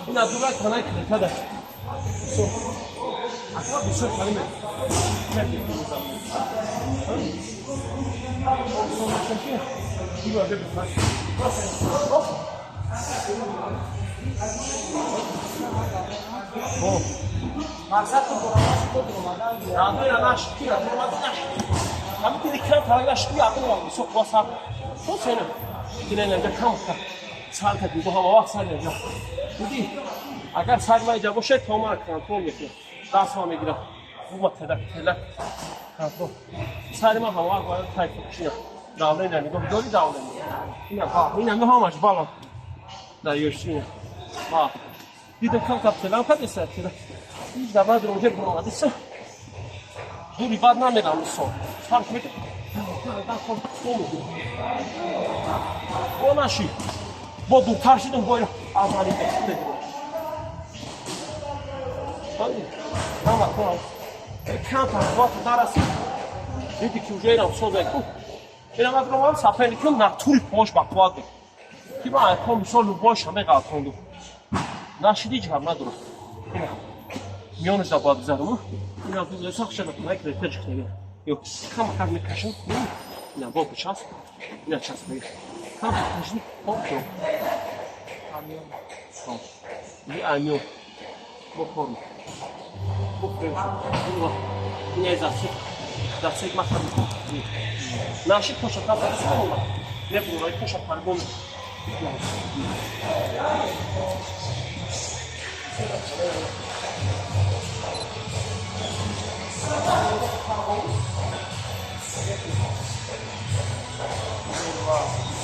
Ина дура канай када. Со. Аква бисёр калиме. Мақсад ки боромаш код омадан. Радура наш ки омадан наш. Ҳамин диди кам тарагаш ки ақл ва бисёр қоса. То сена. Кинена га кам ка. Сар ка диго ҳама вақт сар га. Диди агар сар ма иҷа бошад, то мара контрол мекунад. Даст ма мегирад. Бума телак телак контрол. Сари ма ҳама вақт бояд тайф кушина. Давление нигоҳ дори давление. Ина ба, ина ҳамаш бала. Дар ёшина. Ба. Дида кам кап телам кадеса телак. Ҳеҷ давад рӯҷа буромадиса. Дури бад намерам мисол. Фарқ мекунад. Бо наши. Бо дуртар шидам бо аввали бехте. Ҳама кор. Камтар қувват нарасид. Диди ки уже ирам соз ку. Инам аз роман сафери ки натури пош ба қувват буд. Ки ма айкон мисол любош ҳаме ғалтонду. Нашиди ҳеҷ гап надорад. Ина. Миёнаш да бояд бизарам. Ина ду сах шада кунак рета ҷихтага. Ё кама как мекашам. Ина бо часп. Ина часп. Кама кашни. Хоп. Амион. И амион. Бо форма. Бо фрем. Ина засек. Засек ма хам. Наши поша та засек. Не бурай поша паргон.